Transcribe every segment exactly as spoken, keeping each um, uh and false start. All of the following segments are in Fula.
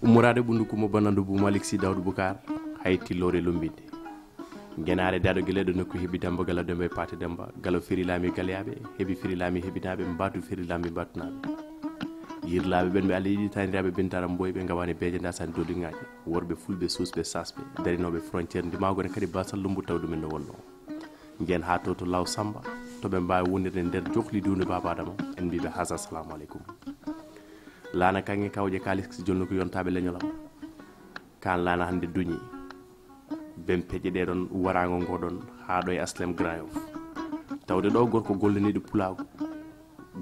Ummoraade ɓunndu kummo bannandu bu Malik Si Dawdu Bukar, hay tilloore lumbinde. Ngenaare daɗo geleɗo nokku heɓi Demmba Gala Demmba e Paate Demmba, Galo firi laami galyaaɓe, heɓi firi laami heɓinaaɓe, mbaatu firi laami mbaatunaaɓe. Yirlaaɓe ɓen ɓe Allah yiɗi, taaniraaɓe Binta Aram Mboy, ɓe ngawaani beeje, ndaasaani dooliŋaaji. Worɓe fulɓe, suusɓe, saasɓe, darinooɓe frontière, ndimaagu ne kadi baasal lummbu taw ɗumen no wonnoo. Njiyen haa to, to Law Samba, to ɓe mbaawi wondirde nder jokli duunde Baaba Adama, en mbiiɓe haasa, assalamu aleykum. Laana kaŋŋe kawje kaalis jolno ko yontaaɓe leñol am. Kaan laana hannde duñi. Ben peƴƴe ɗee ɗon waraango ngo ɗon haa ɗo e Aslem Grand Yoff. Tawde ɗo gorko gollaniiɗo pulaagu,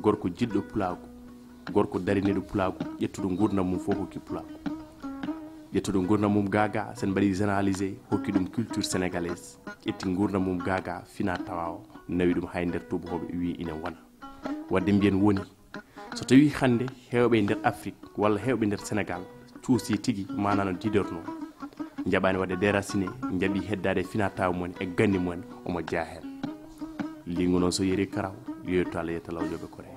gorko jiɗɗo pulaagu, gorko dariniiɗo pulaagu, ƴettuɗo nguurndam mum fof hokki pulaagu. Ƴettuɗo nguurndam mum gaagaa, sen mbaɗi généralisé, hokki ɗum culture sénégalaise. Ƴetti nguurndam mum gaagaa, fina tawa o, nawi ɗum hay nder tuubakooɓe, wiyi ina wona. Wadde mbiyen woni, so tawii hannde heewɓe e nder Afrik walla heewɓe nder Senegal cuusii tigi, maanaa no diidornoo, njaɓaani waɗde déraciné, njaɓii heddaade e fina tawa mum en e ganni mum en, omo jeyaa heen. Liingu noon so yerii karaw, yoyto Allah yetta law yoɓe kore.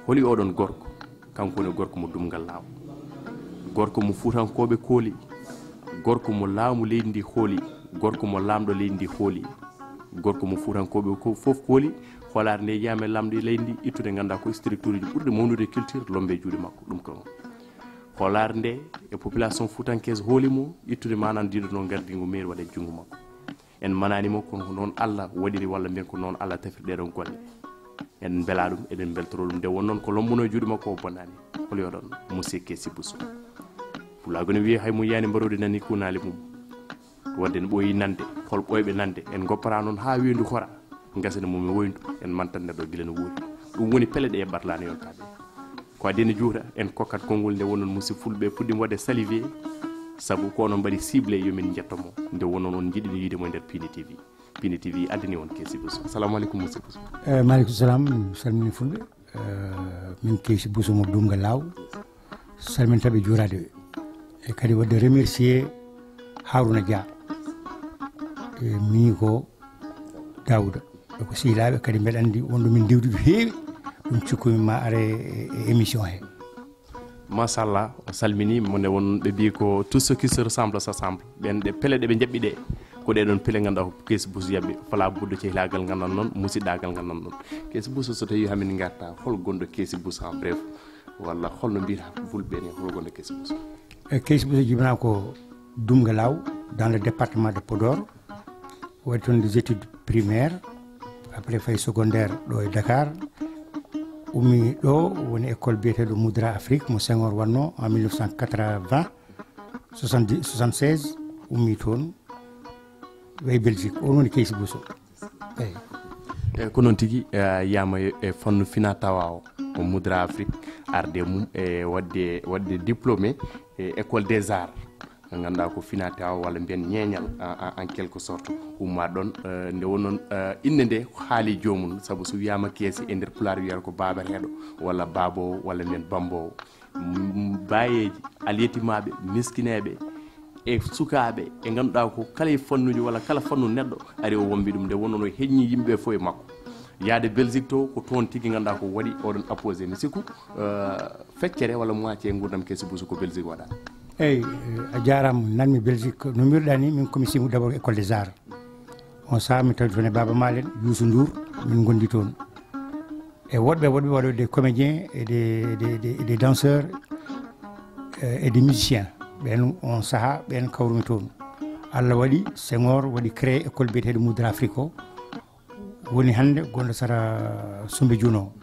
Holi oɗon gorko? Kanko woni gorko mo Dumngal Laaw. Gorko mo Fuutankooɓe kooli. Gorko mo laamu leydi ndi hooli. Gorko mo laamɗo leydi ndi hooli. Gorko mo Fuutankooɓe ko fof kooli. Hoolaare nde yiyaama e laamɗo leydi ndi, ittude nganndaa ko structure uji ɓurɗi mawnude e culture, lombe e juuɗe makko. Ɗum ko hoolaare nde e population fuutankees hooli mo, ittude maanaa diido noon, ngardi ngu mairie waɗa e junngo makko. En manaani mo, kono ko noon Allah waɗiri, walla mbiyen ko noon Allah tafiri ɗee ɗoon golle. En mbelaa ɗum, eɗen mbeltoroo ɗum. Nde won noon ko lombuno e juuɗe makko, o bonnaani. Holi oɗon, Monsieur Keesi Buso? Pulaagu ne wiyi, hay mo yiyaani mbaroodi nani kuunaali mum. Wadde ne ɓooyi nande, hol ɓooyɓe nande? En ngoppataa noon haa weendu hora, ngasana mum e woyndu, en mantat neɗɗo gila no woori. Ɗum woni pele ɗe eɓɓata laana yontaade. Ko adii ene juuta, en kokkat konngol nde wonnoon musidɓe fulɓe puɗɗiima waɗde salivé, sabu ko onon mbaɗi ciblé yo min njetto mo, nde wonnoon on njiɗino yiide mo e nder Pini T V. Pini T V addani on Keesi Buso. Assalamu aleykum, musidɗo Buso. Eh, maaleykum salam, mi salmini fulɓe. Eh, min Keesi Buso mo Dumngal Laaw, salmintaɓe, juuraade ɓe. E kadi waɗde remercier Haruna Dia. E miñi ko Daouda. E ko sehilaaɓe kadi, mbeɗa anndi wonɗo min ndiwdi ɗo heewi, ɗum cikkumi ma are e, e émission he. Machallah, o salmini mo, nde won ɓe mbiyi ko tout ce qui se ressemble s'assemble. Ɓen ɗe pele ɗe ɓe njaɓɓi ɗe, ko ɗee ɗoon pele ngannduɗaa ko Keesi Buso jaɓɓi. Falaa buddo cehilaagal nganndon noon, musiɗɗaagal nganndon noon. Keesi Buso, so tawii hamin ngarta, hol gonɗo Keesi Buso en bref, walla holno mbiyata fulɓe ne, hol gonɗo Keesi Buso? E Keesi Buso jibinaa ko Dumngal Laaw, dans le département de Podor. Waɗi toon des études primaires, après fayi secondaire ɗo e Dakar. Ummi ɗo woni école biyeteeɗo Mudra Afrique mo Senghor waɗno en mille neuf cent quatre-vingts, soixante-dix, soixante-seize, ummi toon, wayi Belgique. On woni Keesi Buso. Eyi. E ko noon tigi, e, yiyaama e fannu fina tawa o, o Mudra Afrique, arde mum e waɗde, waɗde diplômé e École des Arts. Ngannduɗaa ko fina tawa walla mbiyen ñeeñal, en, en, en quelque sorte, umma ɗoon, eh, nde won noon, eh, innde nde haali joomum, sabu so wiyaama Keesi e nder Pulaar wiyata ko baabeteeɗo, walla baaboowo, walla mbiyen bammboowo. M-, m-, baayeeji, alyetimaaɓe, miskineeɓe, e sukaaɓe, e ngannduɗaa ko kala e fannuuji walla kala fannu neɗɗo ari o wombi ɗum, nde won noon o heññi yimɓe fof e makko. Yaade Belgique to, ko toon tigi ngannduɗaa ko waɗi oɗon apposé. Mi sikku, eh, feccere walla moitié nguurndam Keesi Buso ko Belgique waɗa. Eyi, a jaaraama, nanmi Belgique. No mbiruɗaa ni, min komi simu d'abord École des Arts. On saha mi tawi toon e Baaba Maal en, Youssou Ndour, min ngondi toon. E woɗɓe, woɗɓe waɗo des comédiens et des, des, des, des danseurs, eh, et des musiciens. Ɓen on saha, ɓen kawrumi toon. Allah waɗi, Senghor waɗi créé école biyeteeɗo Mudra Afrique o. Woni hannde gonɗo sara Sumbe Juno.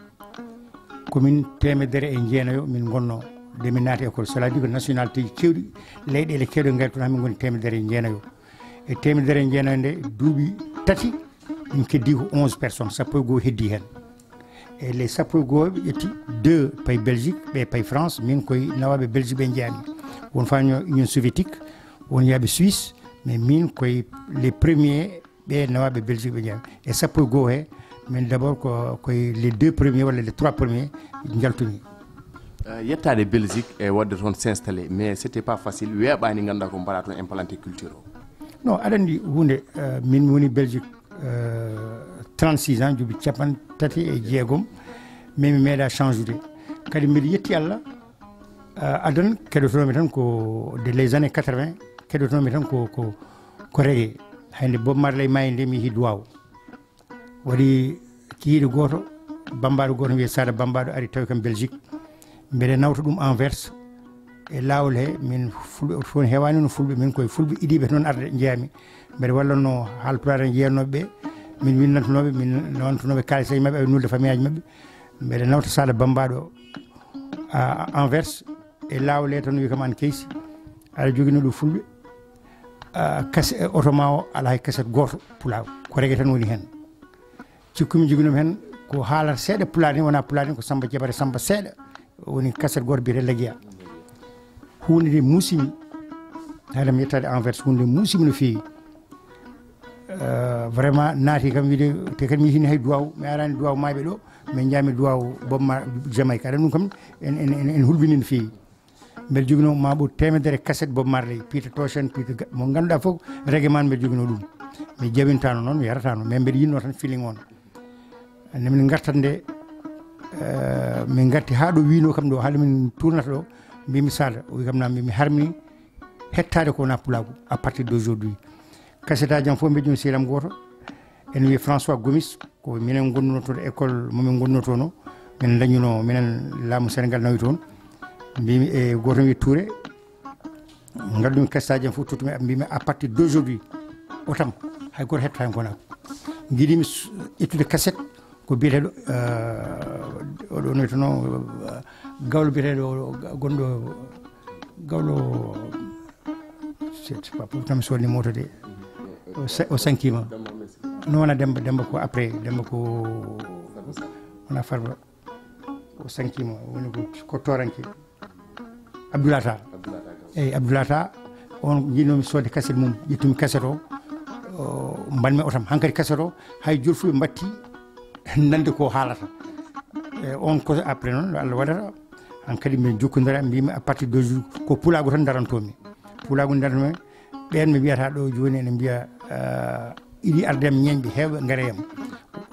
Ko min teemedere e jeenayo min ngonno nde min naati école. Cela dit que nationalité ji keewɗi, leyɗeele keewɗe ngari toon, haa min ngoni teemedere e jeenayo. E teemedere e jeenayo nde, duuɓi tati, min keddi ko onze personnes, sappo e goo heddi heen. E les sappo e goo ɓe ƴetti, deux payi Belgique, ɓe payi France, min koye nawaaɓe Belgique ɓe njeyami. Won fa Union soviétique, won yaaɓe Suisse, mais min koye les premiers ɓe nawaaɓe Belgique ɓe njeyami. E sappo e goo he, min d'abord ko, koye les deux premiers walla les trois premiers njaltumi. Eh, yettaade Belgique e waɗde toon s'installer, mais c'était pas facile, weeɓaani ngannduɗaa ko mbaɗa toon implanté culture o. Non, aɗa anndi huunde, eh, min mi woni Belgique, eh, trente-six ans, duuɓi capanɗe tati e jeegom, mais mi meeɗa change ude. Kadi mbiɗa yetti Allah, Adan keɗotonoomi tan ko de les années quatre-vingts, keɗotonoomi tan ko ko ko reggae. Hannde Bob Marley maayi nde mi yehi Duwaaw. Waɗi kihiiɗo gooto, bammbaaɗo gooto wiyee Saada Bammbaaɗo ari tawi kam Belgique. Mbeɗa nawta ɗum Anvers. E laawol he, min fulɓe, oto fof heewaani no fulɓe, min koye fulɓe idiiɓe toon arde njeyaami. Mbeɗa wallanno haalpulaar en jeyannoɓe ɓe, min winnantunooɓe, min nawantunooɓe kaalisaji maɓɓe, aɓe nulde famiyaaji maɓɓe. Mbeɗa nawta Saada Bammbaaɗo Anvers. E laawol he tan wi kam, an Keysi, aɗa jogino ɗo fulɓe, kase e oto ma o ala hay kaset gooto pulaagu, ko reggae tan woni heen. Cikkumi joginoomi heen ko haalata seeɗa pulaar ni, wona pulaar ni, ko Samba Jabare Samba seeɗa woni kaset gooto biyetee Lagiya. Huunde nde muusimi, haade mi yettaade Anvers, huunde nde muusimi no feewi. Vraiment naati kam wiide, te kadi mi yehini hay Duwaaw, mi araani Duwaaw maayɓe ɗo, min njaami Duwaaw Bob Mar Jamaïque, aɗa ɗum kam en en en hulɓini no feewi. Mbeɗa joginoo ma ɓur teemedere kaset Bob Marley, Peter Tosh en, Peter mo ngannduɗaa fof, reggae man mbeɗa joginoo ɗum. Mi jawintaano noon, mi yarataano, mais mbeɗa yinnoo tan feeling on. Nde min ngartat nde, min ngarti haa ɗo wiinoo kam ɗo, haala min tournata ɗo, mbimi Saada, o wi kam na, mbimi harmi hettaade ko wona pulaagu à partir d'aujourd'hui. Kasetaaji am fof mbeɗa joginoo sehil am gooto, ene wiyee François Gomis, ko minen ngonduno toon école momin ngonduno toon o, min dañuno minen laamu Sénégal nawi toon. Mbimi e gooto wiyee Touré, ngaddumi kasetaaji am fof tottumi, mbimi à partir d'aujourd'hui otam hay gooto hettata hen ko wona. Ngiɗimi ittude kaset ko biyeteeɗo oɗo noytono gawlo biyeteeɗo gonɗo gawlo. C'est pas pour tam sonni moto de. O sankima. No wona Demba, Demba ko après, Demba ko wona Farba. O sankima, woni ko tooranke. Abdoulata. Eyyi, Abdoulata. On ngiɗnomi sodde kaset mum, ƴettumi kaset o, mbanmi otam. Hankadi kaset o hay jolfuɓe mbatti nande ko haalata. E on ko après noon Allah waɗata. Hankadi min jokkodira, mbimi à partir de jour ko pulaagu tan darantomi. Pulaagu darantomi. Ɓeen mi wiyata ɗo jooni ene mbiya iɗi arde yam ñeeñɓe heewɓe ngara yam.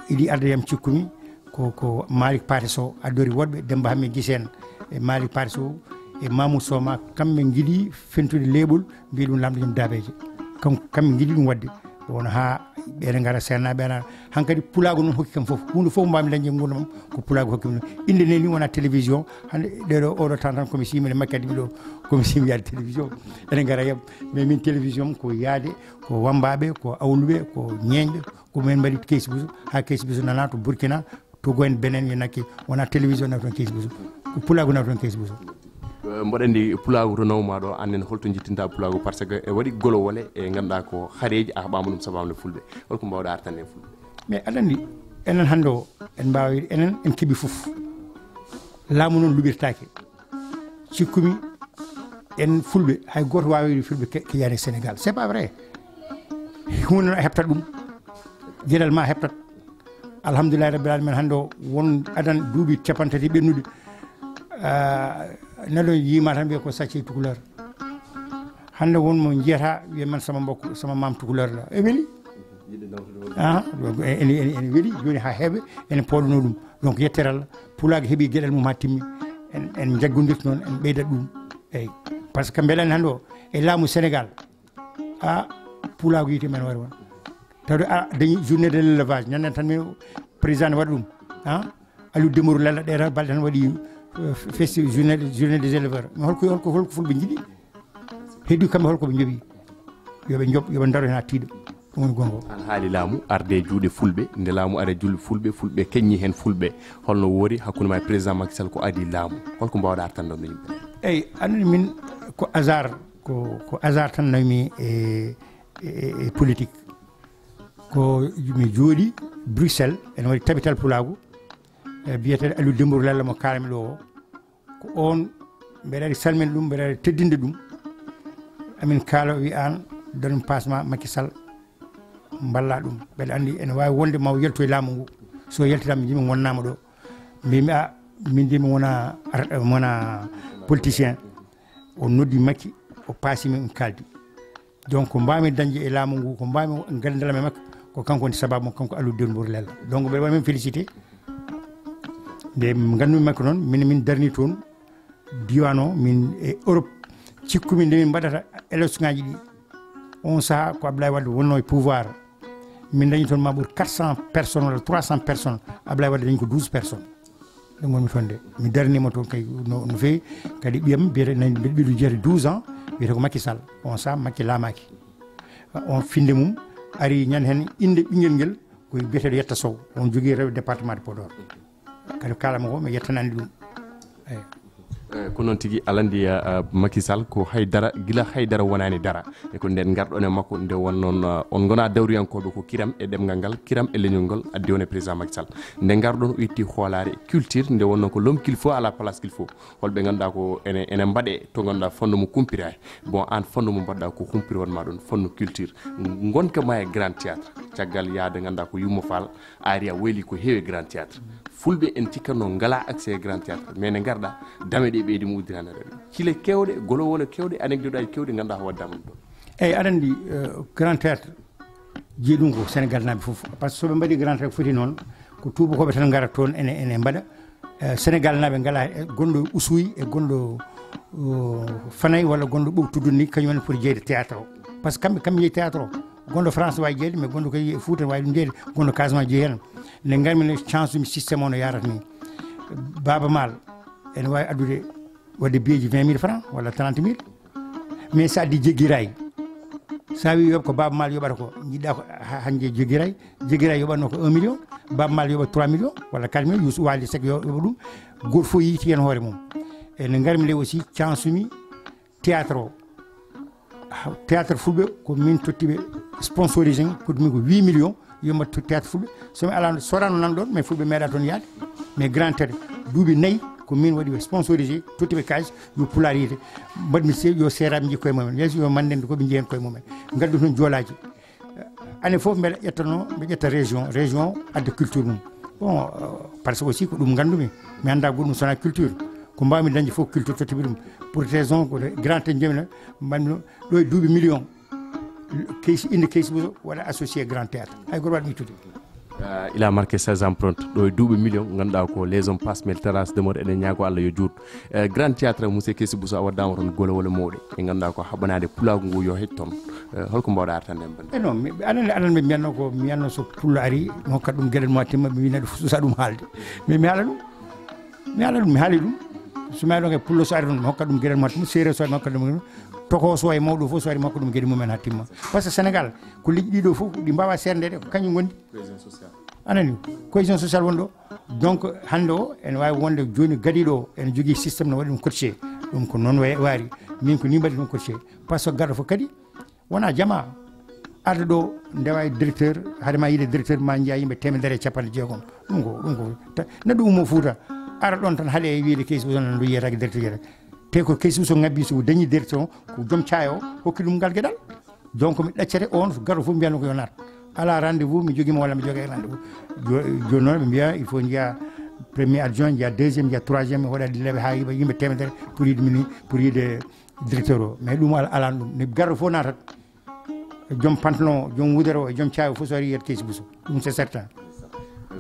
Iɗi arde yam cikkumi ko ko Malick Paté Sow addori woɗɓe, Demba Hammet Gisen e Malick Paté Sow e Mamoud Soma, kamɓe ngiɗi fentude leeɓol, mbiya ɗum lamɗo joom daabeeje. Kam kamɓe ngiɗi ɗum waɗde. Won haa ɓeene ngara, seernaaɓe ana hankadi pulaagu noon hokki kam fof, huunde fof mbawmi dañde e nguurndam am ko pulaagu hokki mi ɗum. Innde nde ni wona télévision. Hannde ɗeɗo oɗo tan tan komi simi ne makki addi mi ɗo, komi simi yaade télévision. Ene ngara yam. Mais min télévision ko yaade ko wambaɓe, ko awluɓe, ko ñeeñɓe, ko min mbaɗi Keysi Bousso, ha Keysi Bousso nana to Burkina, to Goyen Benen, wi nakki wona télévision nawi toon Keysi Bousso, ko pulaagu nawi toon Keysi Bousso. Mboɗo anndi pulaagu to nawma ɗo, annen holto jittinta pulaagu, par ce que e waɗi golowole e ngannduɗaa ko hareeji a haɓaama ɗum sababu no fulɓe, holko mbawɗa artande e fulɓe? Mais aɗa anndi enen hannde o en mbaawa wiide enen en keɓi fof. Laamu noon luɓirtaake. Cikkumi en fulɓe hay gooto waawi wiide fulɓe ke- keƴaani e Sénégal, c'est pas vrai. Huunde noon a heɓtat ɗum, geɗal ma a heɓtat. Alhamdulillahi rabbil alamin, hannde o won adan duuɓi capanɗe tati ɓennude. Neɗɗo yiima tan wiya ko sacce tukuleur. Hannde won mo jiyata wiya man sama mbokk sama maam tukuleur la, e weli. Aha, ene ene ene weli jooni ha heeɓe ene pooɗano ɗum. Donc yettere Allah, pulaagu heɓi geɗal mum ha timmi. En en jaggondirta noon, en ɓeydat ɗum. Eyyi, par ce que mbeɗa anndi hannde o e laamu Sénégal, a pulaagu yiite men wari won. Tawde a dañi journée de l'élevage, ñanden tan mi président ne waɗa ɗum. Ha Aliou Dembourou Lalla ɗe tan balɗe tan waɗi festi journée journée des éleveurs. Mais holko holko holko fulɓe jiiɗi? Heddi kamɓe holko ɓe jooɓi? Yoɓe jooɓ yoɓe daro hen ha tiiɗa. Ɗum woni gonga o. An haali laamu arde e juuɗe fulɓe, nde laamu ari e juuɗe fulɓe, fulɓe keññi hen fulɓe. Holno woori hakkunde ma e président Macky Sall ko adi laamu? Holko mbawɗa artande ɗum yimɓe? Eyyi, anndi min ko hasard, ko ko hasard tan nawmi e e e politique. Ko mi jooɗi Bruxelles, ene waɗi tabital pulaagu, e biyeteeɗo Aliou Dembourou Lalla mo kaalmi ɗo o. Ko on mbeɗa ari salminde ɗum, mbeɗa ari teddinde ɗum. Amin kaala o wi an dañum passe ma Macky Sall, mballa ɗum. Mbeɗa anndi ene waawi wonde ma o yaltu e laamu ngu. So yaltiraama jimi wonnaama ɗo. Mbimi a min de mi wona ar- mi wona politicien. O noddi Macky, o paasi min, en kaldi. Donc ko mbawmi dañde e laamu ngu, ko mbawmi ganndal am e makko, ko kanko woni sababu mo, kanko Aliou Dembourou Lalla. Donc mbeɗa waɗi men félicité. Nde nganndu-mi makko noon, min min darni toon, Diwan o, min e Europe, cikkumi nde min mbaɗata élection ngaji ɗi. On saha ko Abdoulaye Wade wonno e pouvoir. Min dañi toon ma ɓur quatre cents personnes walla trois cents personnes. Abdoulaye Wade dañi ko douze personnes. Ɗum wonmi toon de. Mi darnima toon kay no, no feewi. Kadi ɓiyam biyete, nani mbeɗa ɓiɗo jeeta douze ans, wiyete ko Macky Sall. On saha Macky laamaaki. On finde mum ari ñande hen inde ɓinguel nguel ko biyeteɗo Yetta Sow. On jogui rewɓe département de Podor. Kadi ko kalami ko mi yettanani ɗum. Eyyi. Eh, ko noon tigi alandi uh, Macky Sall ko haydara gila haydara wonani dara e ko nden garɗon e makko nde wonnoon uh, on gona dawriyankoɓe ko kiram e ɗemgal ngal kiram e leñol ngol addi on e président Macky Sall nde garɗon o itti hoolare culture nde wonnoon ko l'homme qu'il faut à la place qu'il faut holɓe ganduɗa ko ene ene mbaɗe to ganduɗa fannu mo kumpira bon an fannu mo mbaɗɗa ko humpiri wonma ɗon fannu culture gonka ma e grand théâtre caggal yaade ganduɗa ko yummo fall Aria weli ko heewi grand théâtre fulɓe en cikkanno ngala accès e grand théâtre mais ne garɗa dame ɗe ɓeydi mo uddirani reɓe cile kewɗe golowole kewɗe anecdote aji kewɗi ganduɗa ko waddama ɗum ɗon eyyi aɗa andi grand théâtre jeeyi ɗum ko sénégal naɓe foof par ce que soɓe mbaɗi grand théâtre foti noon ko tubakoɓe tan gara toon ene ene mbaɗa sénégal naɓe ngala gonɗo usuy e gonɗo fanay walla gonɗo ɓow tuddu ni kañum en foti jeyde théâtre o par ce que kamɓe kamɓe jeeyi théâtre o gonɗo france wawi jeeyde mais gonɗo kadi e fouta wawi ɗum jeeyde gonɗo casamance jeeyi hen nde garmi ne chance umi systéme o no yarata ni baba mal ene wawi addude wadde biyeji vingt mille francs walla trente mille mais sa addi jeggiray sa wi yoɓ ko baba mal yoɓata ko jiɗɗa ko hanje jeggiray jeggiray yoɓatno ko un million baba mal yoɓa trois millions walla quatre millions yus wali sek yoɓa ɗum goto fof yiiti hen hoore mum ene garmi nde aussi chance umi théâtre o théâtre fulɓe ko min tottiɓe sponsorising ko ɗumi ko huit millions yumma théâtre fulɓe somi ala sorano nan ɗon mais fulɓe meeɗa toon yaade mais grand théâtre duuɓi nayyi ko min waɗi ɓe sponsorisé tottiɓe kalis yo pulaar yiyde mbaɗmi se yo seeraɓe jii koye mumen yeeso yo mandende koɓe jiihen koye mumen ngaddu toon joolaji année fof mbeɗa ƴettano mbeɗa ƴetta région région adda culture mum bon par ce que aussi ko ɗum gandumi mi anda goɗɗum sona culture ko mbawmi dañde fof culture tottiɓe ɗum pour raison ko grand te jomina mbanmi ɗo e duuɓi million case inde case ɓuso waɗa associé grand théâtre hay goto waɗa mi ittude Uh, il a marqué ses empreintes ɗo e duuɓi million ganduɗa ko les hommes passe mais terrasse de mort eɗen ñaago allah yo juut uh, grand théâtre monsieur kesi bousso a waddama toon golowole mawɗe e ganduɗa ko haɓanade pulagu ngu yo hej toon uh, holko mbawɗa artande en bande e non aɗani aɗani ɓe mbiyanno ko mbiyanno so pullo ari mi hokkat ɗum gueɗel mo a timma ɓe wina ɗum susa ɗum haalde mais mi haala ɗum mi haala ɗum mi haali ɗum so mi haali ɗon kay pullo so ari ɗum mi hokkat ɗum gueɗel mo a timma séréer so ari mi hokkat ɗum tokoso e mawɗo fof so ari makko ɗum gueɗe mumen ha timma par ce que sénégal ko leƴƴi ɗiɗo fof ɗi mbawa serdede ko kañum gondi anani cohésion sociale wonɗo donc hande o ene wawi wonde joni gadiɗo o ene jogui système no waɗi ɗum coaché ɗum ko noon waari min ko ni mbaɗi ɗum coaché par ce que garɗo fof kadi wona jama arde ɗo ndewa e directeur haade ma yiide directeur ma jiiya yimɓe temedere e capanɗe jeegom ɗum ko ɗum ko neɗɗo ummo fouta ara ɗon tan haale e wiide kaysi uso nan ɗo yiyatake directeur yiyata te ko kaysi uso ngabbi so dañi directeur o ko joom caayo o hokki ɗum ngal gueɗal donc mi ɗaccete on garo fof mbiyatno ko yo naat ala rendez vous mi joguima walla mi joga e rendez vous joni noon ɓe mbiya il faut jiiya premier adjoint jiiya deuxième jiiya troisième mi hoɗa dilleɓe ha yiɓa yimɓe temedere pour yiɗe mini pour yiɗe directeur o mais ɗum alano ɗum ne garɗo fof natat joom pantalon o joom wudere o e joom caawi fof so ari yiyat keysi buso ɗum c'est certain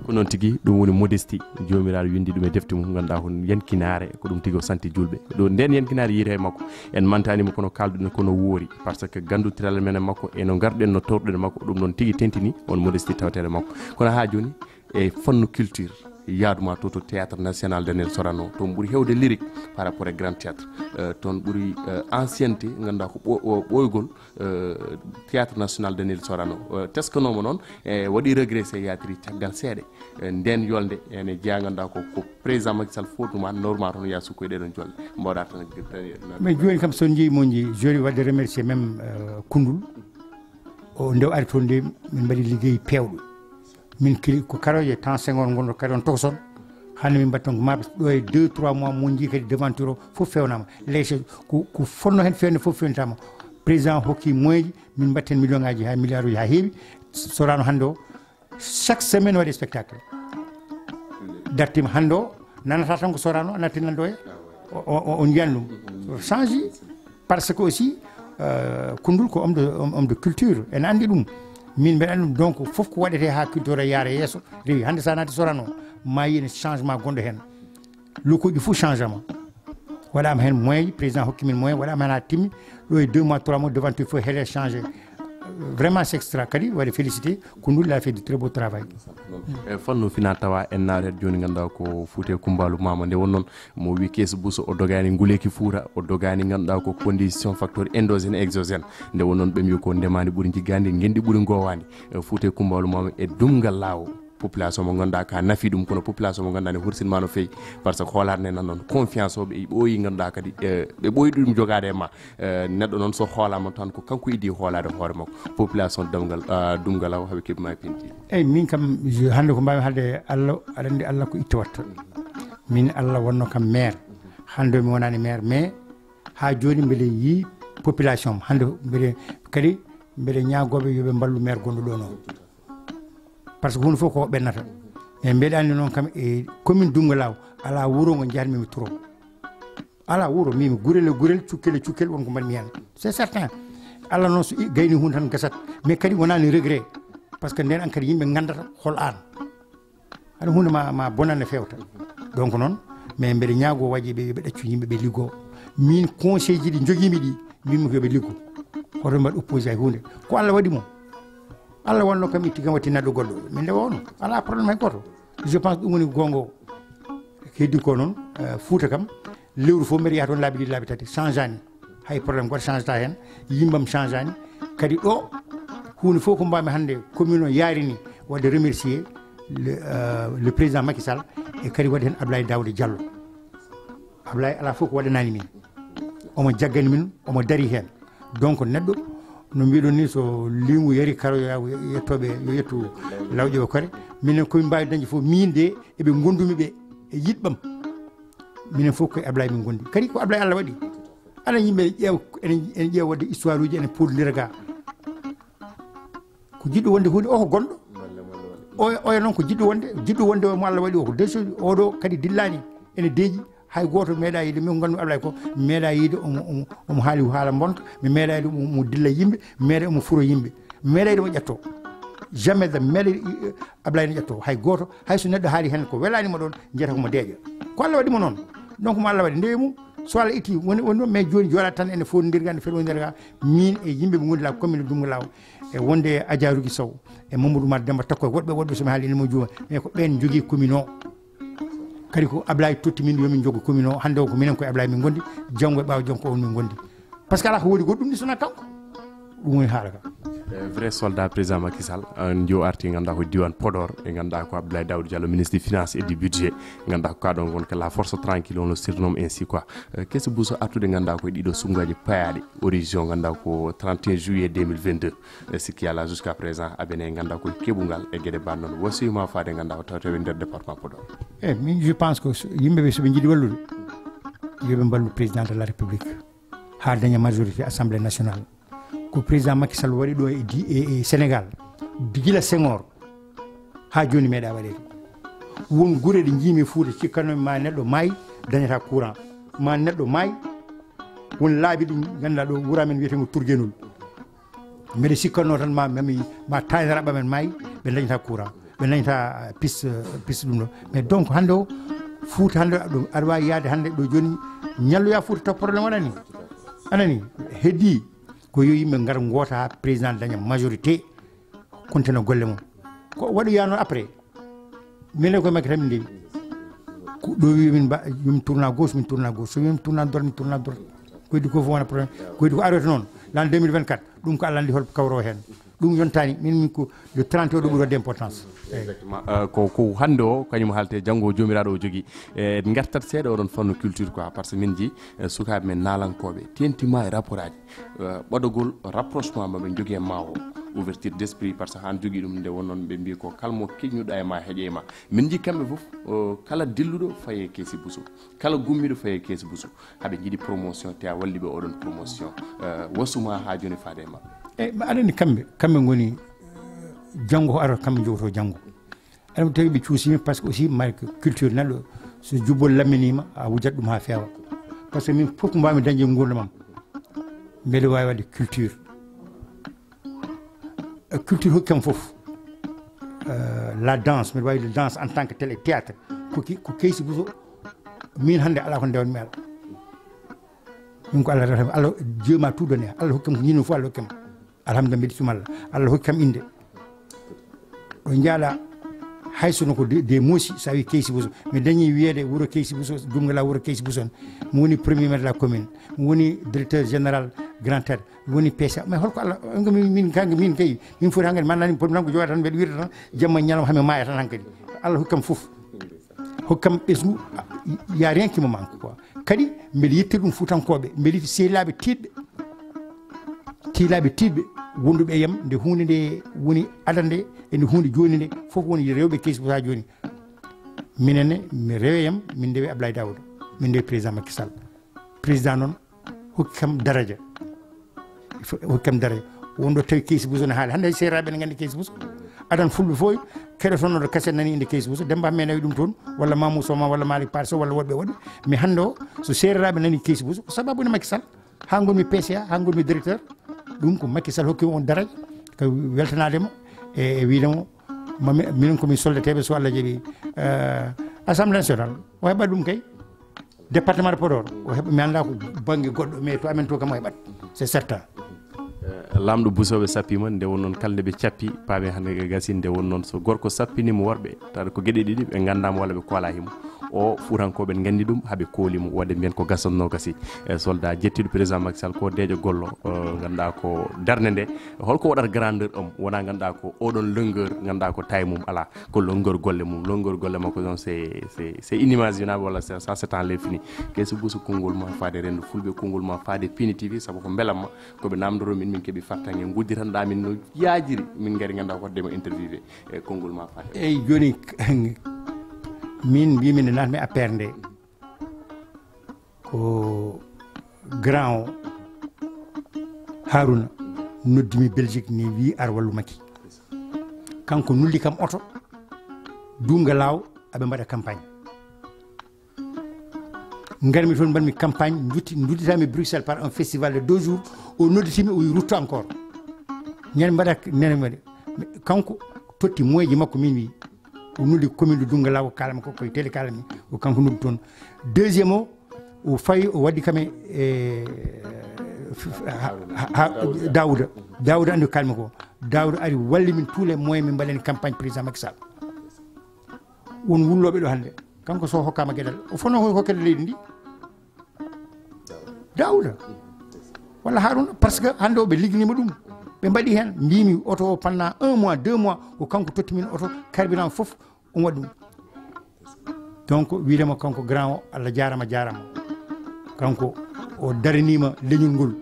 ko noon tigi ɗum woni modesti jomiraɗo windi ɗum e defte mum ganduɗa ko yankinaare ko ɗum tigi o santi julɓe ɗo nden yankinaare yiite e makko en mantanima kono kalduɗen kono woori par ce que gandutiralal men e makko eno garɗen no tawruɗen makko ɗum noon tigi tentini on modesti tawtere makko kono ha joni e fannu culture yaaduma to to théâtre national daniel sorano toon ɓuuri hewde lyrique par rapport e grand théâtre euh, toon ɓuuri euh, ancienneté ganduɗa ko ɓoygol euh, théâtre national daniel sorano teskanoma noon e waɗi regressé yatiri caggal seeɗa nden yolde ene jeeya ganduɗa ko ko président makisal fotuma normal toon ya sukkoye ɗeɗon jolle mboɗa tan mais joni kam so jeeyi mo jeeyi joni wadde remercier même kundul o nde o ari toon nde min mbaɗi ligguey pewɗo min kili ko karoje temps sengoor gonɗo kadi on tokoson hande min mbaɗi toon maɓe ɗo e deux trois mois mon jii kadi devanture o fof fewnama leyse ko fonno hen fewde fof fewnitama président hokki moyeji min mbatten million ngaji ha milliard uji ha heewi sorano hande o chaque semaine waɗi spectacle dartima hande o nanata tan ko sorano natti nande oya on jiyan ɗum change par ce que aussi euh, kundul ko homme de, homme de culture ene andi ɗum min mbeɗa andi ɗum donc foof ko waɗete ha culture yaara yesso rewi hande sa nati sorano ma yiyene changement gonɗo hen lokoji fof changement Waɗaama heen moyen ji, président hokki min moyen, waɗaama heen haa timmi. Ɗo e deux mois, trois mois, devant il faut heɗe changé. Vraiment, c'est extra. Kadi waɗe félicité. Koundoul, il a fait du très beau travail. E fannu fina tawa en naare jooni, ngannduɗaa ko Fuuta e Kumbaalu Maama. Nde won noon mo wi Kees Buso, o dogaani nguleeki Fuuta, o dogaani, ngannduɗaa ko condition facteur endogène, exogène. Nde won noon ɓe mbi ko ndemaandi ɓuri jiggaandi, ngenndi ɓuri ngoowaandi. E Fuuta e Kumbaalu Maama e Dumngal Laawo. Population mo ngannduɗaa ka nafi ɗum, kono population mo ngannduɗaa ne hursinma no feewi, par ce que hoolaare nde nan noon confiance o, ɓe ɓooyi, ngannduɗaa kadi, eh, ɓe ɓooyi ɗum jogaade e ma. Eh, neɗɗo noon so hoolaama tan ko kanko iddi hoolaade hoore makko. Population Dumngal, ah, Dumngal Laawo, haɓe keɓi ma e penti. Eyyi, min kam, je, hannde ko mbaawmi haalde, Allah, aɗa anndi Allah ko itte watta. Min Allah wonno kam maire. Hannde mi wonaani maire, mais haa jooni mbeɗa yiyi population am. Hannde mbeɗa kadi, mbeɗa ñaagooɓe yo ɓe mballu maire gonɗo ɗo noon. Par ce que huunde fof ko ɓennata. Mais mbeɗa anndi noon kam e commune Dumngal Laawo, alaa wuro ngo njehatmi mi turo. Alaa wuro, min gurel e gurel, cukkel e cukkel, won ko mbaɗmi heen. C'est certain. Allah noon so i-, gayni huunde tan gasat. Mais kadi wonaani regret. Par ce que nden an kadi yimɓe nganndata hol an. Haɗa huunde ma, ma bonan no feewta. Donc noon, mais mbeɗa ñaagoo waɗiiɓe yo ɓe ɗaccu yimɓe ɓe liggoo. Min conseil ji ɗi njogiimi ɗi, mbimi ko yo ɓe liggo. Hoto mbaɗ opposé hay huunde. Ko Allah waɗi mo. Allah wonno kam itti kam watti neɗɗo goɗɗo. Min nde woono. Alaa problème hay gooto. Je pense ɗum woni goonga o. Heddi ko noon, eh, Fuuta kam, lewru fof mbeɗa yaha toon laabi ɗiɗi, laabi tati, changeani. Hay problème gooto changeta heen, yimɓam changeani. Kadi ɗo, huunde fof ko mbaawmi hannde, commune o yaarini, waɗde remercier le, euh, le président Macky Sall, e kadi waɗde heen Abdoulaye Daouda Diallo. Abdoulaye alaa fof ko waɗanaani min. Omo jaggani min, omo dari heen. Donc neɗɗo, no mbiɗon ni, so liingu yari karo, yo yettoɓe, yo yettu lawƴe o kare. Minen komin mbaawi dañde fof, min de, eɓe ngondumi ɓe, e yiɗɓam. Minen fof koye Ablaye min ngondi. Kadi ko Ablaye Allah waɗi. Aɗa yimɓe ene ƴeewa, ene, ene ƴeewa waɗde histoire uji, ene poodondira ga. Ko jiɗɗo wonde huunde, o ko gonɗo. Oya, oya noon ko jiɗɗo wonde, jiɗɗo wonde o mo Allah waɗi o ko deso, oɗo kadi dillaani ene deeƴi. Hay gooto meeɗa yiide, min ko nganndu Ablaye ko, mi meeɗa yiide omo, omo, omo haali haala mbonka, mi meeɗa yiide omo, omo dilla yimɓe, mi meeɗa omo furo yimɓe, mi meeɗa yiide omo ƴetto. Jamais de mi meeɗa, eh, Ablaye ne ƴetto. Hay gooto, hay so neɗɗo haali heen ko welaani mo ɗoon, njiyata ko mo deeƴa. Ko Allah waɗi mo noon. Donc mo Allah waɗi, ndewi mum, so Allah itti, woni, woni ɗoon, mais jooni jooɗa tan ene foondir ga, ene felwondir ga, min e yimɓe ɓe ngondi la commune Dumngu Law, e wonde e Adja Rougui Sow, e Mamadou Oumar Demba Takko, e woɗɓe, woɗɓe so mi haali ene mo juuma, mais ko ɓeen njogii commune o. Kadi ko Ablaye totti min yo min njogo commune o. Hannde o ko minen koye Ablaye min ngondi, janngo e ɓaawo janngo ko on min ngondi. Par ce que alaa ko woodi goɗɗum ni sona kanko. Ɗum woni haala ka. Eh, vrai soldat président Macky Sall, on jo arti ngannduɗaa ko diwan Podor, e ngannduɗaa ko Abdoulaye Daouda Diallo, ministre des finances et du budget, ngannduɗaa ko kaɗon won que la force tranquille, on le surnomme ainsi quoi. Eh, Kees Buso artude ngannduɗaa ko e ɗiɗo sunnguuji payaaɗi, origine ngannduɗaa ko trente et un juillet deux mille vingt-deux. E sikki alaa, jusqu'à présent aɓene ngannduɗaa ko e keɓungal e geɗe bannoon wasiyuma faade ngannduɗaa o tawte e nder département Podor. E min, je pense que so, yimɓe ɓe so ɓe njiɗi wallude, yo ɓe mballu président de la République haa daña majorité assemblée nationale. Ko président Macky Sall waɗi ɗo e di-, e, e Sénégal, gila Senghor haa jooni meeɗa waɗeede. Won gure ɗe njiimi Fuuta, cikkanoomi ma neɗɗo maayi dañata courant, ma neɗɗo maayi. Won laabi ɗi ngannduɗaa ɗo wura men wiyetee ngo Turgenol. Mbeɗa sikkanno tan ma, ma, mi, ma taaniraaɓe men maayi, ɓe dañata courant, ɓe dañata, euh, piste, euh, piste ɗum ɗo. Mais donc hannde o, Fuuta hannde, ɗo, aɗa waawi yahde hannde ɗo jooni, ñalloya Fuuta taw problème waɗani. Anani, heddi ko yo yimɓe ngara ngoota haa président daña majorité, continue golle mum. Ko waɗoya noon après. Minen koye makki tan min ndewi. Ko ɗo wi min mba-, min tourna gauche, min tourna gauche. So wi min tourna droite, min tourna droite. Ko heddi ko fof wona problème. Ko heddi ko aroyta noon. L'an deux mille vingt-quatre, ɗum ko Allah anndi hol kawro heen. Ɗum yontaani, min, min ko le trente o ɗo ɓuri waɗde importance. Eyi. Exactement. Euh, ko, ko hannde o, kañum haalte janngo o joomiraaɗo o jogii. E, en ngartat seeɗa oɗon fannu culture quoi, par ce que min njii, eh, sukaaɓe men naalankooɓe, teeŋtima e rapport aji. Eh, ɓadagol rapprochement maɓe njogii e ma o, ouverture d'esprit, par ce que haa jogii ɗum nde wonnoon ɓe mbii ko kala mo keññuɗaa e ma heƴe e ma. Min njii kamɓe fof, eh, kala dilluɗo faye Kees Buso, kala gummiiɗo faye Kees Buso, haɓe njiɗi promotion, te a walli ɓe oɗon promotion. Eh, wasuma haa jooni faade e maɓɓe. E, ma aɗa anndi kamɓe, kamɓe ngoni, eh, janngo ko ara, kamɓe njogoto janngo. Aɗa tawi ɓe cuusii min, par ce que aussi mari culture neɗɗo, so jubbol lamminiima, a wujat ɗum haa feewa. Par ce que min fof ko mbaawmi dañde e nguurndam am, mbeɗa waawi waɗde culture. Eh, culture hokki kam fof. Eh, la danse, mbeɗa waawi danse en tant que tel e théâtre. Ko ki, ko Kees Buso, min hannde alaa ko ndewanmi alaa. Min ko Allah rewata, Allah jeema tout donné, Allah hokkam ko ñinno fof, Allah hokkam. Alhamdulillah, mbeɗa tuma Allah. Allah hokkam innde. Ɗo njaala hay sono ko de, de moosi, sa wi Keysi Bousso. Mi dañi wiyeede wuro Keysi Bousso, Dumgala wuro Keysi Bousso. Mi woni premier maire de la commune. Mi woni directeur général Grand Théâtre. Mi woni P C A. Mais holko Allah, min, min, kanga, min kay, min foti hankadi, man nani, pomi tan ko joga tan, mbeɗa wirta tan, jamma e ñalawma, hami maaya tan hankadi. Allah hokkam fof. Hokkam ɓesngu, y a rien qui me manque, quoi. Kadi, mbeɗa yetti ɗum Fuutankooɓe, mbeɗa yetti sehilaaɓe tiiɗɓe, tiilaaɓe tiiɗɓe, wonduɓe e yam, nde huunde nde woni adande, e nde huunde jooni nde, fof woni rewɓe Keysi Bousso jooni. Minen ne, mi rewe yam, min ndewe Ablaye Daouda, min ndewe président Macky Sall. Président noon, hokki kam daraja. Fo-, hokki kam daraja. Wonɗo tawi Keysi Bousso ne haali. Hannde hay seeraaɓe ne nganndi Keysi Bousso. Adan fulɓe fof keɗotonooɗo kaset nani innde Keysi Bousso. Demba Hammet nawi ɗum toon, walla Mamou Soma, walla Malick Par Sow, walla woɗɓe woɗɓe. Mais hannde o, so seeraaɓe nani Keysi Bousso, ko sababu ne Macky Sall. Haa ngonmi P C A, haa ngonmi directeur. Ɗum ko Macky Sall hokki on daraja. Ko weltanaade mo e, e wiyde mo, mami, minen ko min soldateeɓe so Allah jaɓi. Eh, Assemblée nationale, o heɓat ɗum kay. Département de Podor, o heɓa, mi anndaa ko bannge goɗɗo, mais to amen to kam o heɓat. C'est certain. Eh, Laamɗo Busooɓe sappiima, nde won noon kala nde ɓe cappi, paami hannde ko gasi, nde won noon so gorko sappiniima worɓe, tawa ko geɗe ɗiɗi, ɓe nganndaama walla ɓe koolaa himo. O, Fuutankooɓe ne nganndi ɗum, haa ɓe kooli mo, waɗde mbiyen ko gasatnoo gasi. E soldat jettiiɗo président Macky Sall ko deeƴo gollo, eh, ngannduɗaa ko darnde nde. Holko waɗata grandeur am? Wonaa ngannduɗaa ko oɗon longueur, ngannduɗaa ko taille mum alaa. Ko longueur golle mum, longueur golle makko noon, c'est, c'est, c'est inimaginable, walla ça, ça, c'est en l'infini. Keysi Bousso, konngol ma faade renndo fulɓe, konngol ma faade Pindi T V, sabu ko mbelamma, ko ɓe namndoro min, min keɓi fartaŋŋe, ngudditanɗaa min no yaajiri, min ngari ngannduɗaa ko waɗde mo interviewé, e konngol ma faade. Eyi, jooni, min mbiymi nde naatmi affaire nde, ko grand o, Haruna, noddimi Belgique ni, wi ar wallu Macky. Kanko nuldi kam oto, Dumgala o, aɓe mbaɗa campagne. Ngarmi toon, mbaɗmi campagne, ndutti-, ndudditami Bruxelles par un festival de deux jours. O nodditimi, o wi rutto encore. Ñande mbaɗa, nene mbaɗa. Kanko totti moyeji makko, min wi. O nuldi commune de Dumgala, o kaalami ko koye télé kaalami. O kanko nuldi toon. Deuxième o, o fawi, o waddi kam e, e, ha, ha, ha, Daouda. Daouda andi ko kaalmi ko. Daouda ari walli min tous les moyens, min mbaɗani campagne président Macky Sall. Won wullooɓe ɗo hannde. Kanko so hokkaama geɗal, o fotnoo ko hokkede leydi ndi. Daouda. Walla Haruna, parce que hannde o ɓe ligginima ɗum. Ɓe mbaɗi heen, mbimi oto o pendant un mois, deux mois, ko kanko totti min oto, carburant fof, on waɗi ɗum. Donc, wiidema kanko grand o, Allah jaarama, jaarama. Kanko o daranima leñol ngol.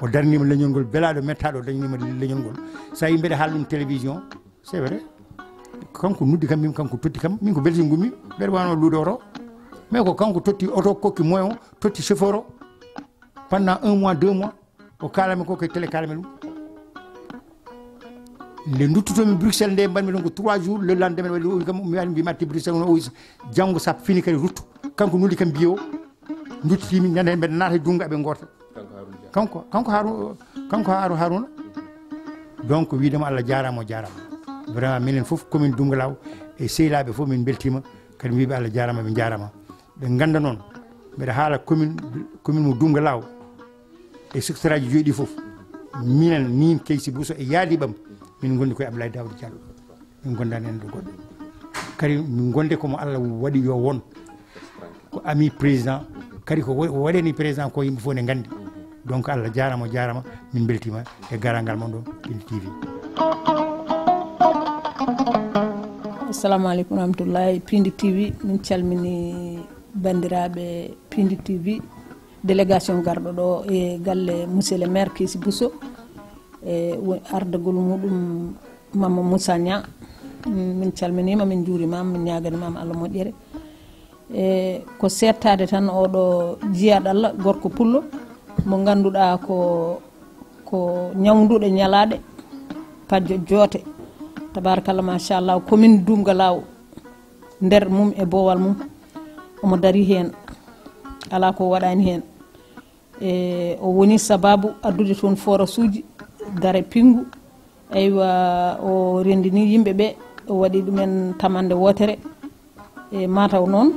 O daranima leñol ngol, belaaɗo, mettaaɗo, o dañanima leñol ngol. So a yii mbeɗa haala ɗum télévision, c'est vrai. Kanko nuddi kam, min kanko totti kam, min ko Belgique ngummi, mbeɗa wano luude oto. Mais ko kanko totti oto, kokki moyen o, totti chauffeur o. Pendant un mois, deux mois, o kaalami ko koye télé kaalami ɗum. Nde duttutomi Bruxelles nde, mbaɗmi ɗon ko trois jours, le lendemain waɗi o wi kam, mi ari mbimi atti Bruxelles, o wi janngo sa fini kadi rutto. Kanko nuldi kam biye o, duttitimi ñande hen mbeɗa naata e Dumga ɓe goota. Kanko, kanko Haru-, kanko Haru-, Haruna. Donc, wiidema Allah jaarama, o jaarama. Vraiment, minen fof, commune Dumgalaw e sehilaɓe fof, min beltima. Kadi mi wiiɓe Allah jaarama, ɓe jaarama. Ɓe ganda noon, mbeɗa haala commune, commune mo Dumgalaw e secteur aji joyi ɗi fof. Minen, min Keysi Bousso e yaadiɓam, min gondi koye Abdoulaye Daouda Diallo. Min gondani en ɗo goɗɗo. Kadi min gonde komo Allah waɗi yo won. Ko ami président. Kadi ko wa-, waɗani président ko yimɓe fof ne gandi. Donc Allah jaarama, o jaarama. Min beltima e garangal mon ɗo, Pindi T V. Assalamu aleykum warahmatullahi. Pindi T V, min calmini bandiraɓe Pindi T V. Délégation garɗo ɗo e galle monsieur le maire Keysi Bousso. E wo-, ardagol muɗum Mama Moussa Niang. Mm, min calminima, min juurima, min ñaganimama Allah moƴƴere. E ko settade tan oɗo jiyaɗo Allah, gorko pullo, mo ganduɗa ko, ko ñawduɗo ñalaɗe, pajjo joote. Tabarakallah, machallah, commune Dumgalaw, nder mum e bowal mum, omo dari hen, ala ko waɗani hen. E o woni sababu addude toon forasuuji, dare pingu. Eywa, o rendini yimɓe ɓe, o waɗi ɗumen tamande wootere. E mataw noon,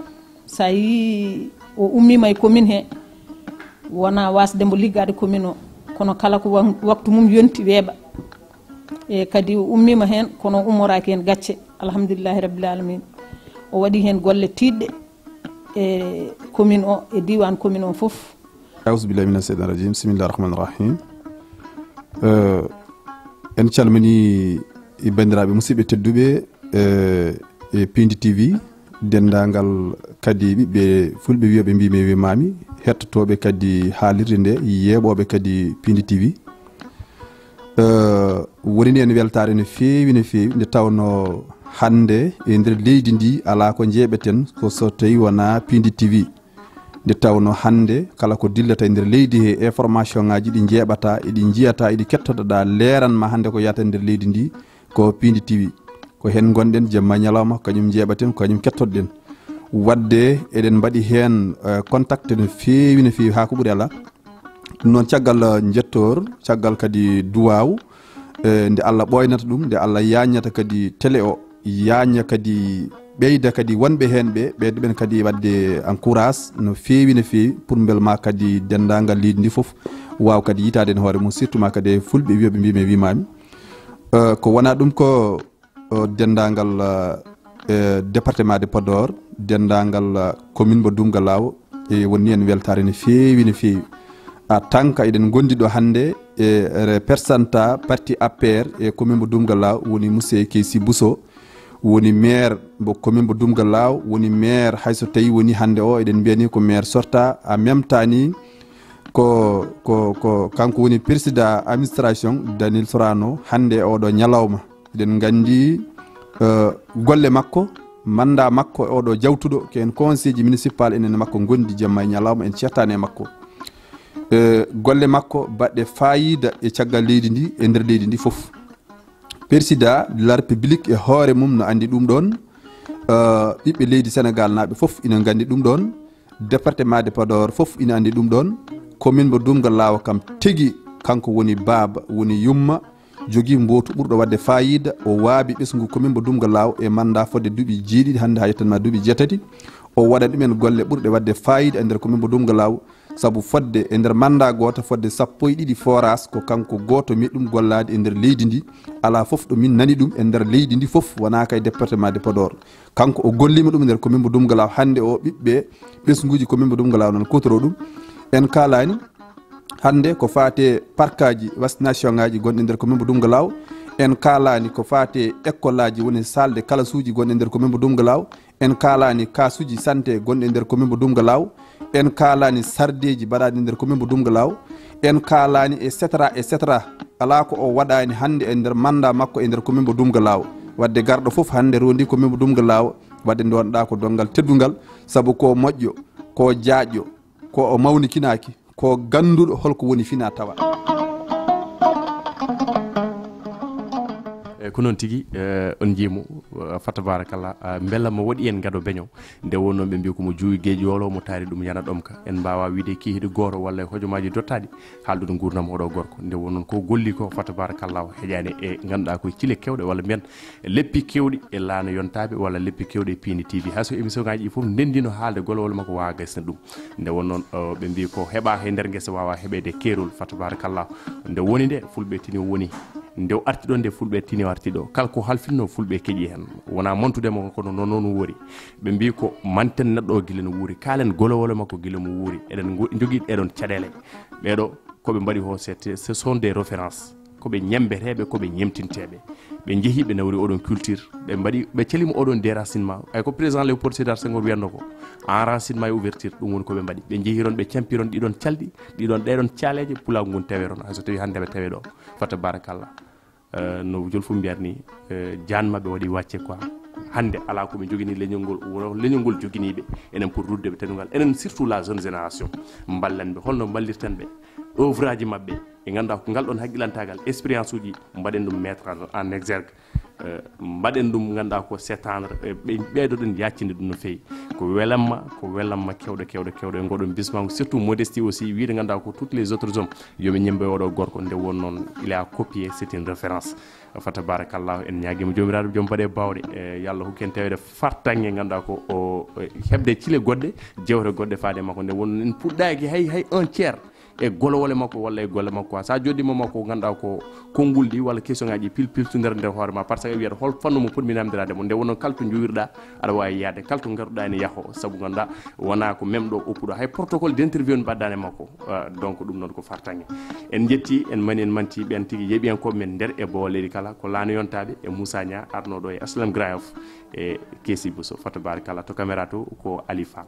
so a yii o ummima e commune he, Wona wasde mbo liggaade commune o, kono kala ko wan- waktu mum yonti weeɓa. E kadi o ummiima heen, kono o ummoraaki heen gacce. Alhamdulillahi rabbil alamin. O waɗi heen golle tiiɗɗe e commune o, e diiwaan commune o fof. Auzu billahi mina sheytani rajim. Bismillahi rahmani rahim. Eh, en calmini e banndiraaɓe musidɓe tedduɓe, eh, e Pindi T V, denndaangal kadi ɓiɓɓe fulɓe wiyooɓe mbiimi e wiimaami, hettotooɓe kadi haalirde nde, yeeɓooɓe kadi Pindi T V. Eh, woni ni en weltaare no feewi, no feewi, nde tawnoo hannde e nder leydi ndi alaa ko njeeɓeten ko so tawii wonaa Pindi T V. Nde tawnoo hannde kala ko dillata e nder leydi he information ngaaji ɗi njeeɓata, eɗi njiyata, eɗi kettotoɗa, leeran ma hannde ko yata e nder leydi ndi ko Pindi T V. Ko heen ngonɗen jemma e ñalawma, ko kañum njeeɓaten, ko kañum kettoɗen. Waɗde eɗen mbaɗi heen, eh, contact no feewi, no feewi haa ko ɓuri alaa. Ɗum noon caggal, eh, njettoor, caggal kadi duwaaw, eh, nde Allah ɓooynata ɗum, nde Allah yaañata kadi télé o, yaaña kadi ɓeyda kadi wonɓe heen ɓe, ɓeyda ɓen kadi waɗde encourage no feewi, no feewi, pour mbel ma kadi denndaangal leydi ndi fof waaw kadi yitaade heen hoore mum, surtout ma kadi e fulɓe wiyooɓe mbiimi e wiimaami. Eh, ko wona ɗum ko o denndaangal, eh, département de Podor, denndaangal, eh, commune mo Dumga Law, e woni en weltaare no feewi, no feewi. A tanka eɗen ngondi ɗo hannde e representa parti A P R e commune mo Dumga Law, woni Monsieur Keysi Bousso, woni maire mo commune mo Dumga Law, woni maire hay so tawi woni hannde o eɗen mbiyani ko maire sorta, en même temps ni ko, ko, ko kanko woni président administration Daniel Sorano hannde e oɗo ñalawma. Eɗen nganndi, eh, golle makko, mannda makko e oɗo jawtuɗo, ko en conseil ji municipal enen e makko ngondi jemma e ñalawma, en cettaani e makko. Eh, golle makko baɗɗe faayiida e caggal leydi ndi, e nder leydi ndi fof. Président de la République e hoore mum no anndi ɗum ɗoon. Eh, ɓiɓɓe leydi Sénégal naaɓe fof ina nganndi ɗum ɗoon. Département de Podor fof ina anndi ɗum ɗoon. Commune mo Dumga Law kam tigi kanko woni baaba, woni yumma, jogii mbootu ɓurɗo waɗde faayiida. O waabi ɓesngu commune mo Dumga Law e mannda fodde duuɓi jeeɗiɗi, hannde haa yettan ma duuɓi jeetati. O waɗa ɗumen golle ɓurɗe waɗde faayiida e nder commune mo Dumga Law, sabu fodde e nder mannda gooto fodde sappo e ɗiɗi forage ko kanko gooto meeɗi ɗum gollaade e nder leydi ndi. Alaa fof ɗo min nani ɗum e nder leydi ndi fof, wonaa kay département de Podor. Kanko o golliima ɗum nder commune mo Dumga Law. Hannde o ɓiɓɓe ɓesnguuji commune mo Dumga Law noon kuutoroo ɗum. En kaalaani hannde ko faati e parkaaji vaccination ngaaji gonɗi nder commune mo Dumga Law. En kaalaani ko faati e école aji, woni salle de classe uji gonɗi nder commune mo Dumga Law. En kaalaani kaasuuji santé gonɗi nder commune mo Dumga Law. En kaalaani sardeeji mbaɗaaɗi nder commune mo Dumga Law. En kaalaani, et cetera, et cetera. Alaa ko o waɗaani hannde e nder mannda makko e nder commune mo Dumga Law. Waɗde garɗo fof hannde rondi commune mo Dumga Law. Waɗde ndowanɗa ko donngal teddungal, sabu ko moƴƴo, ko jaaƴƴo, ko o mawnikinaaki, ko gannduɗo holko woni fina tawa. E ko noon tigi, eh, on njiimo, eh, fa tabarakallah, eh, mbela mo waɗi en gado beño. Nde wonno ɓe mbiya ko mo juwi geeƴi wolo, mo taari ɗum yana ɗomka. En mbaawa wiide kihiiɗo gooto walla e hojomaaji dottaaɗi, haaldude nguurndam oɗo gorko. Nde wonno ko golli ko, fa tabarakallah, heƴaani e ngannduɗaa koye cile kewɗe walla mbiyen leppi kewɗi e laana yontaaɓe walla leppi kewɗi e Pindi T V. Hay so émission ngaaji ɗi fof ndenndino haalde golowol makko waawa gasde ɗum. Nde won noon, o, ɓe mbii ko heɓa he nder ngesa waawa heɓeede keerol, fa tabarakallah. Nde woni nde, fulɓe tini woni. Nde o arti ɗo nde, fulɓe tini o arti ɗo. Kala ko halfinno, fulɓe keƴi heen. Wonaa mantude mo, kono noon noon wuuri. Ɓe mbii ko manten neɗɗo o gila no wuuri. Kaalen golowol makko gila mo wuuri. Eɗen ngo-, njogii ɗeɗon caɗeele. Ɓeɗo ko ɓe mbaɗi ho, c'est, ce sont des références. Ko ɓe ñembeteeɓe, ko ɓe ñemtinteeɓe. Ɓe njehi, ɓe nawri oɗon culture, ɓe mbaɗi, ɓe calima oɗon déracinement. Ay ko président Léopold Sédar Senghor wiyanno ko, enracinement et ouverture, ɗum woni ko ɓe mbaɗi. Ɓe njehi toon, ɓe campi toon ɗiɗon calɗi, ɗiɗon, ɗeɗon caaleeje, pulaagu ngun tawe toon. Hay so tawi hannde ɓe tawe ɗo, fa tabarakallah. Eh, no jol fof mbiyat ni, eh, jaan maɓɓe waɗi wàcce quoi. Hannde alaa ko ɓe njogini leñol ngol, wono leñol ngol joginiiɓe. Enen pour rudde ɓe teddungal. Enen surtout la jeune génération. Mballen ɓe. Holno mballirten ɓe? Œuvre aji maɓɓe. Ɓe ngannduɗaa ko ngal ɗon haqqilantaagal, expérience uji, mbaɗen ɗum mettre en, en exergue. eh, mbaɗen ɗum, ngannduɗaa ko s'étendre, eh, ɓe-, ɓeydoɗen yaccinde ɗum no feewi. Ko welamma, ko welamma kewɗo, kewɗo, kewɗo e ngoɗon bismango, surtout modestie aussi, wiide ngannduɗaa ko tous les autres hommes, yo ɓe ñembe oɗo gorko, nde won noon, il a copié, c'est une référence. Fa tabarakallah, en ñaagiima Joomiraaɗo joom baɗe baawɗe, e yo Allah hokku en tawede fartaŋŋe, ngannduɗaa ko o, e, heɓde cile goɗɗe, jewte goɗɗe faade e makko, nde won en puɗɗaaki hay, hay un tiers e golowole makko walla e golle makko. Sa jooɗiima makko, ngannduɗaa ko konngol ɗi walla question ngaji pil pil sundere nder hoore ma, par ce que wiyata hol fannu mo poɗmi namdiraade mo, nde wonno kala to njowirɗa aɗa waawi yaade, kala to ngaruɗa ene yaho, sabu ngannduɗaa wona ko memɗo oppuɗo, hay protocole d'interview ne mbaɗɗani makko. Ah, donc ɗum noon ko fartaŋŋe. En njetti, en mani, en manti ɓen tigi yeeɓiyankooɓe men nder e bowo leydi kala, ko Laano Yontaaɓe e Moussa Niang arnooɗo e H L M Grand Yoff e Keesi Bousso. Fa tabarakallah, to caméra to ko Ali Fall.